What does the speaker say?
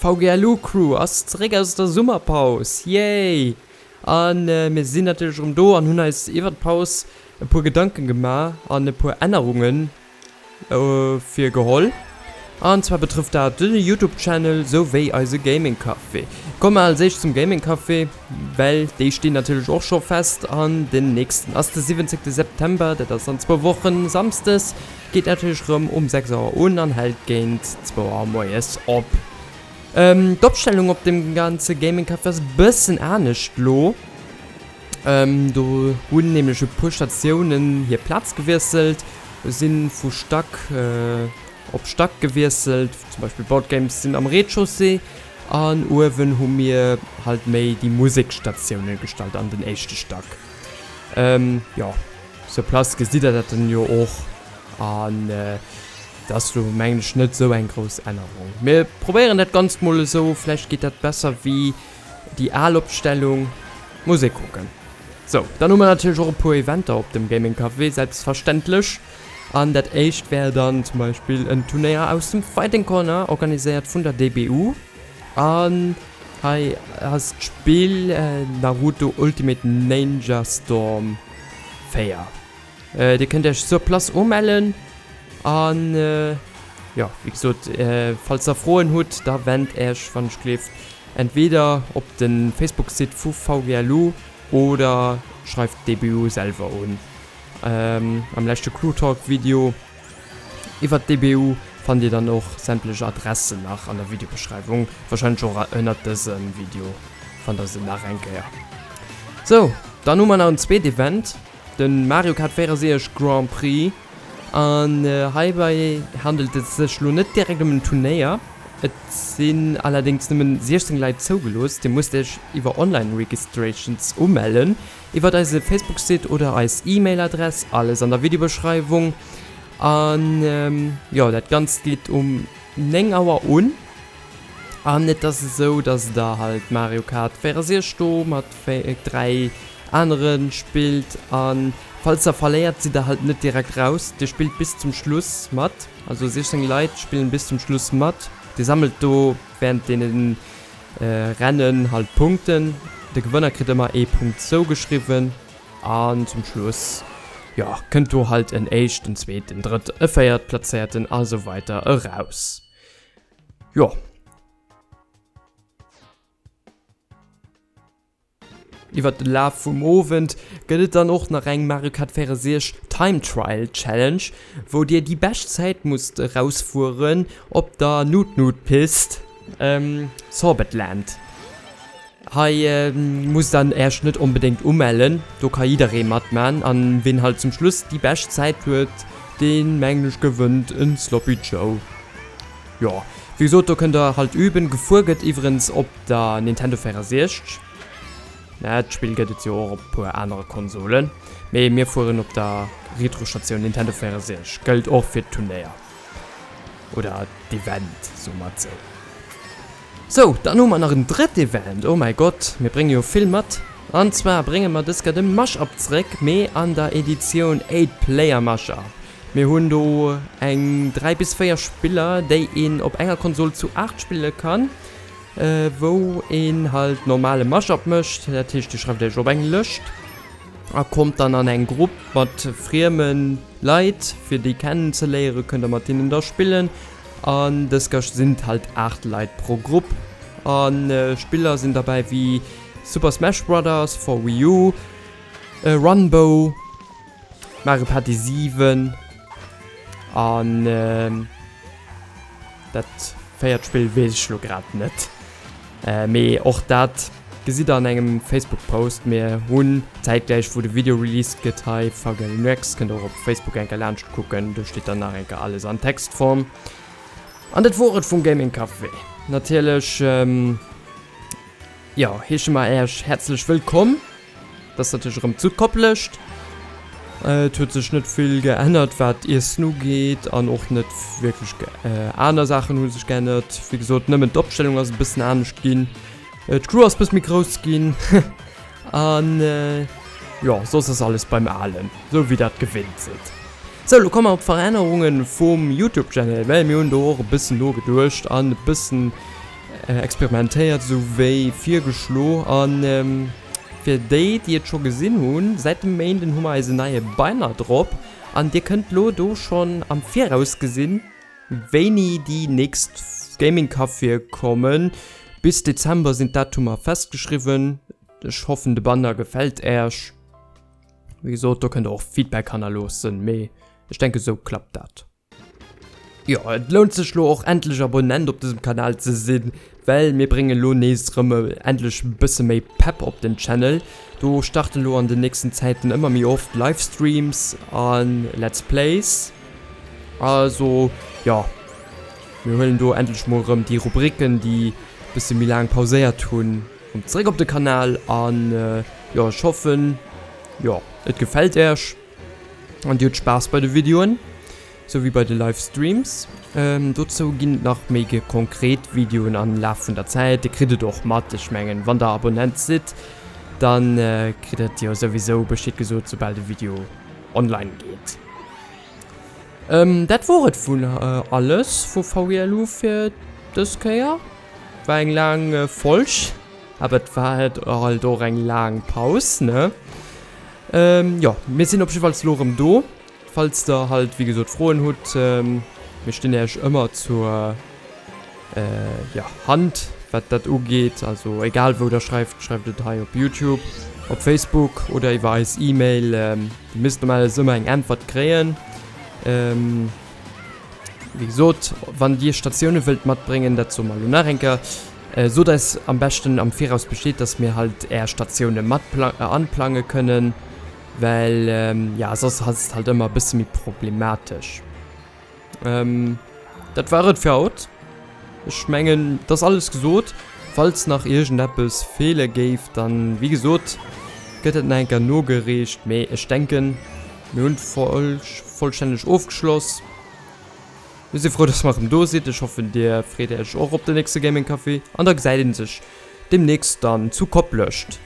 D'VGLU Crew ass zeréck aus der Summerpaus, yay! An mir sinn natierlech erëm do an hunn eis iwwert d'Paus e puer Gedanken gemaach an e puer Ännerungen virgeholl. An zwar betrëfft dat de Youtube Channel souwéi eise Gaming Café. Komme mer als éischt zum Gaming Café, well déi stinn natierlech och scho fest an den nächsten ass de 17 September, dat ass an zwou Wochen Samsdes, geet natierlech rëm um 6 Auer un an hält géint zwou Auer moies op. D'Opstellung op dem ganze Gaming Café ass e bëssen anescht lo. Do hunn nämlech e puer Statiounen hir Plaz gewiesselt, si vu Stack op Stack gewiesselt, zum Beispill Board Games sinn am Rez-de-chaussée an uewen hu mir halt méi déi Musekstatioune gestallt an den éischte Stack. Jo, sur place gesitt der dat dann jo och an et ass lo mengen ech net esou eng grouss Ännerung. Mir probéieren dat Ganzt mol esou, vläicht geet dat besser wéi Déi al Opstellung muss ee kucken. Sou, dann hu mer natierlech och e puer Eventer op dem Gaming Café, selbstverständlech. An dat éischt wär dann zum Beispill en Turnéier aus dem Fighting Corner, organiséiert vun der DBU. An hei ass d'Spill Naruto Ultimate Ninja Storm 4. Dir kënnt Iech sur place umellen an jo, wéi gesot, falls der Froen hutt, da wennt Iech wann ech gleeft entweder op de Facebook-Site vu VGLU oder schreift d'DBU selwer un. Am leschte Crew Talk Video iwwert d'DBU fannt dir dann och sämtlech Adressen nach an der Videobeschreiwung, wahrscheinlech och ënnert dësem Video fannt der se nach eng Kéier. Sou, dann hu mer nach en zweet Event. Den Mario Kart 64 Grand Prix an heibei handelt et sech lo net direkt em en Turnéier. Et sinn allerdéngs nëmmen 16 Leit zougelooss. Dir musst iech iwwer Online Registrations umellen, iwwert eise Facebook Site oder eis E-Mail Adress, alles an der Videobeschreiwung. An jo, dat ganzt geet um 9 Auer un. An et ass esou, dass der halt Mario Kart 64 do mat 3 anere spillt. A falls der verléiert, sidd der halt net direkt raus. Dir spillt bis zum Schluss mat. Also 16 Leit spillen bis zum Schluss mat. Dir sammelt do während deene Rennen halt Punkten. De Gewënner kritt ëmmer ee Punkt zougeschriwwen. An zum Schluss, jo, kënnt do halt en éischt, en zweet, en drëtt, e véiert Plazéierten a sou weider eraus. Jo. Iwwert de Laf vum Owend gëtt et dann och nach eng Mario Kart 64 Time Trial Challenge, wou dir déi bescht Zäit musst erausfueren op der Nut Nut Pist Sorbetland. Hei musst der äech net onbedéngt umellen, do ka jidderee matman an ween halt zum Schluss déi bescht Zäit huet, deen mengen ech gewënnt en Sloppy Joe. Jo, wéi gesot, do kënnt der halt üben. Gefuer gëtt iwwerens op der Nintendo 64. Mä d'Spill gëtt et jo och op e puer anere Konsolen. Mee mir fueren op der Retro-Statioun Nintendo 64. Gëllt och fir d'Turnéier. Oder d'Event, soe mer et sou. Sou, dann hu mer nach en drëtt Event. Oh mäi Gott, mir brénge jo vill mat. An zwar brénge mer dës Kéier de Mashup zréck, mee an der Editioun 8 Player Mashup. Mir hunn do eng 3 bis 4 Spiller, déi een op enger Konsol zu 8 spille kann, wou een halt normale Mashup mécht. Dat heescht, dir schreift iech op eng Lëscht a kommt dann an eng Grupp mat frieme Leit, fir déi kennen ze léieren, kënnt der mat hinnen da spillen. An dës Kéier sinn et halt 8 Leit pro Grupp. A Spiller sinn derbäi wéi Super Smash Brothers for Wii U, Runbow, Mario Party 7 an dat véiert Spill weess ech lo grad net. Mee och dat gesitt der an engem Facebook Post. Mir hunn zäitgläich wou de Video released gëtt hei VGLUX, kënnt och op Facebook eng Kéier laanscht kucken, do steet dann nach eng Kéier alles an Textform. An dat wor et vum Gaming Café. Natierlech jo heesche mer Äech häerzlech wëllkomm. Dat ass natierlech erëm zu Koplescht. Et huet sech net vill geännert wat Iessen ugeet an och net wierklech aner Saachen hu sech geännert. Wéi gesot nëmmen d'Opstellung ass e bëssen anescht ginn. D'Crew ass bësse méi grouss ginn an jo soss ass alles beim Alen, sou wéi dat gewinnt sidd. Sou lo komme mer op d'Verännerunge vum Youtube Channel, well mir hunn do och e bëssen nogeduecht an e bëssen. Experimentéiert esou wéi virgeschlo. An fir déi, déi et scho gesinn hunn, säit dem Méinden hu mer eisen neie Banner drop an dir kënnt lo do schonn am Viraus gesinn, wéini déi nächst Gaming Caféë kommen. Bis Dezember sinn d'Datumer festgeschriwwen. Ech hoffen de Banner gefält Äerch. Wéi gesot, do kënnt der och Feedback hannerloossen, mee ech denke sou klappt dat. Jo, et lount sech lo och endlech Abonnent op dësem Kanal ze sinn, well mir bréngen lo nees rëm endlech bësse méi Pepp op den Channel. Do starten lo an den nächsten Zäiten ëmmer méi oft Livestreams a Let's Plays. Also jo, mir huelen do endlech mol rëm déi Rubriken, déi bësse méi laang pauséiert hunn, rëm zeréck op de Kanal. An jo, ech hoffen, jo, et gefält äerch. An dir hutt Spaass bei de Videoen, sou wéi bei de Livestreams. Dozou ginn et nach méi konkret Videoen am Laf vun der Zäit. Dir kritt et och mat, ech mengen wann der Abonnent sidd, dann kritt der et jo souwisou Bescheed gesot soubal de Video online geet. Dat wor et vun alles vu VGLU fir dës Kéier. War eng laang Folg, awer et war halt och eng laang Paus, ne? Jo, mir sinn op jiddefalls elo erëm do. Falls der halt wéi gesot Froen hutt, mir stinn Iech ëmmer zur jo Hand wat dat ugeet. Also egal wou der schreift, schreift et hei op Youtube, op Facebook oder iwwer eis E-Mail. Dir misst normalerweis ëmmer eng Äntwert kréien. Wéi gesot, wann Dir Statioune wëllt matbréngen, dat soe mer elo nach eng Kéier, sot eis am beschten am Viraus Bescheed, dass mir halt Är Statioune mat anplange kënnen, well jo soss ass et halt ëmmer e bësse méi problematesch. Dat war et fir haut. Ech mengen, et ass alles gesot. Falls nach iergendeppes feele géif, dann, wéi gesot, gëtt et nach eng Kéier nogereecht. Mee ech denken, mir hunn d'Folg vollstänneg ofgeschloss. Mir si frou, dass mer erëm do sidd. Ech hoffen, dir freet iech och op den nächste Gaming Café an da gesäit ee sech deemnächst dann zu Koplescht.